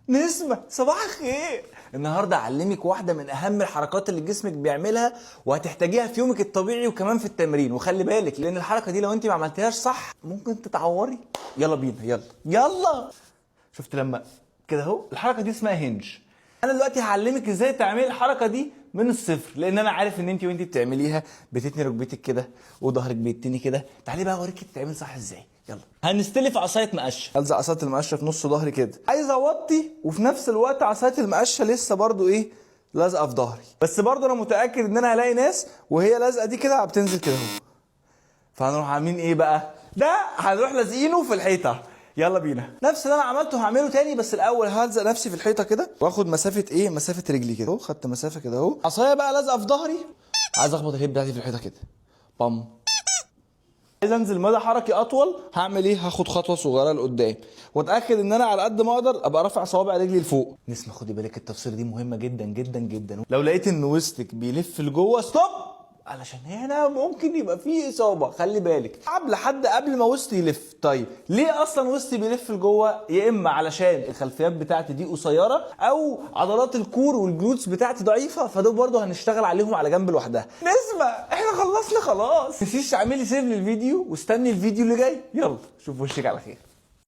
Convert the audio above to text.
نسمة، صباح الخير. النهارده اعلمك واحدة من اهم الحركات اللي جسمك بيعملها وهتحتاجيها في يومك الطبيعي وكمان في التمرين. وخلي بالك، لان الحركة دي لو انت ما عملتيهاش صح ممكن تتعوري. يلا بينا، يلا يلا. شفت لما كده اهو؟ الحركة دي اسمها hinge. انا دلوقتي هعلمك ازاي تعملي الحركة دي من الصفر، لان انا عارف ان انت وانت بتعمليها بتتني ركبتك كده وظهرك بيتني كده. تعالي بقى اوريكي بتتعمل صح ازاي. يلا، هنستلف عصاية مقشه. الزق عصاية المقشه في نص ظهري كده، عايز اوطي وفي نفس الوقت عصاية المقشه لسه برضو ايه؟ لازقه في ظهري. بس برضو انا متاكد ان انا هلاقي ناس وهي لازقه دي كده بتنزل كده اهو. فهنروح عاملين ايه بقى؟ ده هنروح لازقينه في الحيطه. يلا بينا. نفس اللي انا عملته هعمله تاني، بس الاول هلزق نفسي في الحيطة كده واخد مسافة ايه؟ مسافة رجلي كده اهو. خدت مسافة كده اهو، عصاية بقى لازقه في ظهري، عايز اخبط ال hip بتاعتي في الحيطة كده، بام. عايز انزل مدى حركي اطول، هعمل ايه؟ هاخد خطوة صغيرة لقدام واتاكد ان انا على قد ما اقدر ابقى رافع صوابع رجلي لفوق. نسمه، خدي بالك، التفصيله دي مهمة جدا جدا جدا. لو لقيت ان وسطك بيلف لجوه، stop، علشان هنا ممكن يبقى فيه اصابه. خلي بالك، العب لحد قبل ما وسطي يلف. طيب، ليه اصلا وسطي بيلف لجوه؟ يا اما علشان الخلفيات بتاعتي دي قصيره، او عضلات ال core وال glutes بتاعتي ضعيفه، فدول برضو هنشتغل عليهم على جنب لوحدها. نسمه، احنا خلصنا خلاص. متنسيش تعملي save للفيديو واستني الفيديو اللي جاي. يلا، شوف وشك على خير.